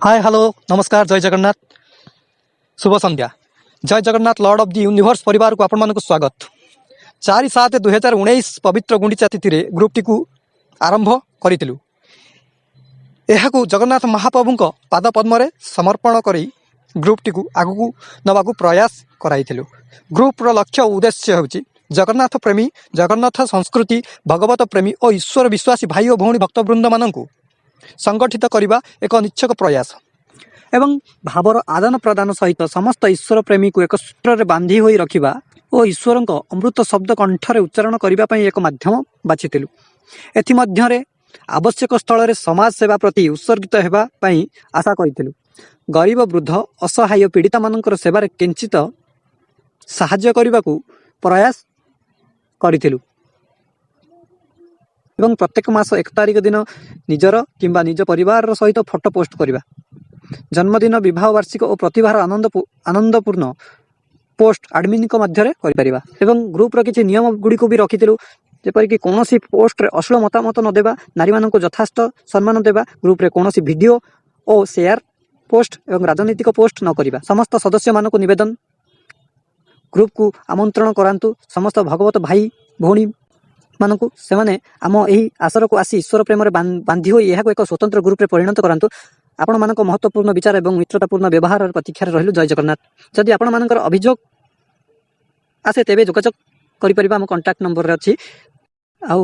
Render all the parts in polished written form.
ହାଏ, hello, ନମସ୍କାର, ଜୟ ଜଗନ୍ନାଥ, ଶୁଭ ସନ୍ଧ୍ୟା। ଜୟ Jagannath lord of the universe ପରିବାରକୁ ଆପଣମାନଙ୍କୁ ସ୍ୱାଗତ। 4/7/2019 ପବିତ୍ର ଗୁଣ୍ଡିଚା ତିଥିରେ ଗ୍ରୁପଟିକୁ ଆରମ୍ଭ କରିଥିଲୁ। ଏହାକୁ ଜଗନ୍ନାଥ ମହାପ୍ରଭୁଙ୍କ ପାଦପଦ୍ମରେ ସମର୍ପଣ କରି ଗ୍ରୁପଟିକୁ ଆଗକୁ ନେବାକୁ ପ୍ରୟାସ କରାଇଥିଲୁ। ଗ୍ରୁପର ଲକ୍ଷ୍ୟ ଓ ଉଦ୍ଦେଶ୍ୟ ହେଉଛି ଜଗନ୍ନାଥ ପ୍ରେମୀ, ଜଗନ୍ନାଥ ସଂସ୍କୃତି, ଭଗବତ ପ୍ରେମୀ ଓ ଈଶ୍ୱର ବିଶ୍ୱାସୀ ଭାଇ ଓ ଭଉଣୀ ଭକ୍ତବୃନ୍ଦମାନଙ୍କୁ ସଂଗଠିତ କରିବା ଏକ ନିଚ୍ଛକ ପ୍ରୟାସ ଏବଂ ଭାବର ଆଦାନ ପ୍ରଦାନ ସହିତ ସମସ୍ତ ଈଶ୍ୱର ପ୍ରେମୀକୁ ଏକ ସୂତ୍ରରେ ବାନ୍ଧି ହୋଇ ରଖିବା ଓ ଈଶ୍ୱରଙ୍କ ଅମୃତ ଶବ୍ଦ କଣ୍ଠରେ ଉଚ୍ଚାରଣ କରିବା ପାଇଁ ଏକ ମାଧ୍ୟମ ବାଛିଥିଲୁ। ଏଥିମଧ୍ୟରେ ଆବଶ୍ୟକ ସ୍ଥଳରେ ସମାଜ ସେବା ପ୍ରତି ଉତ୍ସର୍ଗିତ ହେବା ପାଇଁ ଆଶା କରିଥିଲୁ। ଗରିବ, ବୃଦ୍ଧ, ଅସହାୟ, ପୀଡ଼ିତାମାନଙ୍କର ସେବାରେ କିଞ୍ଚିତ ସାହାଯ୍ୟ କରିବାକୁ ପ୍ରୟାସ କରିଥିଲୁ ଏବଂ ପ୍ରତ୍ୟେକ ମାସ 1 ତାରିଖ ଦିନ ନିଜର କିମ୍ବା ନିଜ ପରିବାରର ସହିତ ଫଟୋ ପୋଷ୍ଟ କରିବା, ଜନ୍ମଦିନ, ବିବାହ ବାର୍ଷିକ ଓ ପ୍ରତିଭାର ଆନନ୍ଦପୂର୍ଣ୍ଣ ପୋଷ୍ଟ ଆଡମିନଙ୍କ ମଧ୍ୟରେ କରିପାରିବା। ଏବଂ ଗ୍ରୁପର କିଛି ନିୟମ ଗୁଡ଼ିକୁ ବି ରଖିଥିଲୁ, ଯେପରିକି କୌଣସି ପୋଷ୍ଟରେ ଅଶ୍ଳୀଳ ମତାମତ ନ ଦେବା, ନାରୀମାନଙ୍କୁ ଯଥେଷ୍ଟ ସମ୍ମାନ ଦେବା, ଗ୍ରୁପରେ କୌଣସି ଭିଡ଼ିଓ ଓ ସେୟାର ପୋଷ୍ଟ ଏବଂ ରାଜନୈତିକ ପୋଷ୍ଟ ନ କରିବା। ସମସ୍ତ ସଦସ୍ୟମାନଙ୍କୁ ନିବେଦନ, ଗ୍ରୁପକୁ ଆମନ୍ତ୍ରଣ କରାନ୍ତୁ ସମସ୍ତ ଭଗବତ ଭାଇ ଭଉଣୀ ମାନଙ୍କୁ। ସେମାନେ ଆମ ଏହି ଆସରକୁ ଆସି ଈଶ୍ୱର ପ୍ରେମରେ ବାନ୍ଧି ହୋଇ ଏହାକୁ ଏକ ସ୍ୱତନ୍ତ୍ର ଗ୍ରୁପରେ ପରିଣତ କରାନ୍ତୁ। ଆପଣମାନଙ୍କ ମହତ୍ୱପୂର୍ଣ୍ଣ ବିଚାର ଏବଂ ମିତ୍ରତାପୂର୍ଣ୍ଣ ବ୍ୟବହାରର ପ୍ରତୀକ୍ଷାରେ ରହିଲୁ। ଜୟ ଜଗନ୍ନାଥ। ଯଦି ଆପଣମାନଙ୍କର ଅଭିଯୋଗ ଆସେ, ତେବେ ଯୋଗାଯୋଗ କରିପାରିବା। ଆମ କଣ୍ଟାକ୍ଟ ନମ୍ବରରେ ଅଛି ଆଉ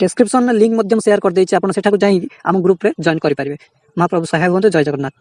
ଡେସ୍କ୍ରିପସନରେ ଲିଙ୍କ୍ ମଧ୍ୟ ମୁଁ ସେୟାର କରିଦେଇଛି। ଆପଣ ସେଠାକୁ ଯାଇ ଆମ ଗ୍ରୁପରେ ଜଏନ୍ କରିପାରିବେ। ମହାପ୍ରଭୁ ସହାୟ ହୁଅନ୍ତୁ। ଜୟ ଜଗନ୍ନାଥ।